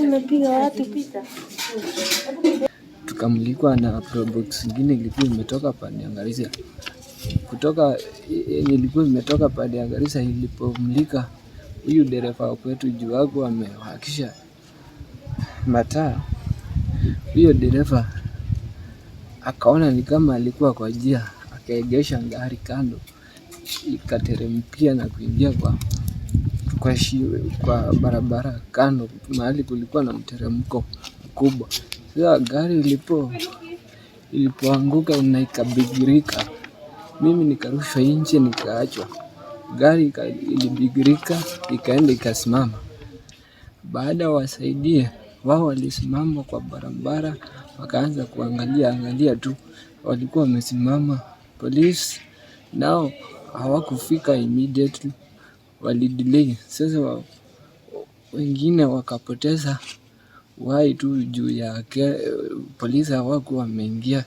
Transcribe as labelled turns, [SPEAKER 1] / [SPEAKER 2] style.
[SPEAKER 1] Unapiga watu picha.
[SPEAKER 2] Tukamulikwa na probox ingine ilikuwa imetoka pande ya Garissa. Kutoka yenye ilikuwa imetoka pande ya Garissa ilipomulika huyu dereva wa kwetu juu wangu amewakisha mataa, huyo dereva akaona ni kama alikuwa kwa njia, akaegesha gari kando, ikateremkia na kuingia kwa barabara kando, mahali kulikuwa na mteremko mkubwa. Sasa gari ilipoanguka na ikabigirika, mimi nikarushwa nje nikaachwa. Gari ilibigirika ikaenda ikasimama. Baada wasaidie wao walisimama kwa barabara, wakaanza kuangalia angalia tu, walikuwa wamesimama. Polisi nao hawakufika immediately, walidelay. Sasa wengine wakapoteza uhai tu juu ya polisi hawakuwa wameingia.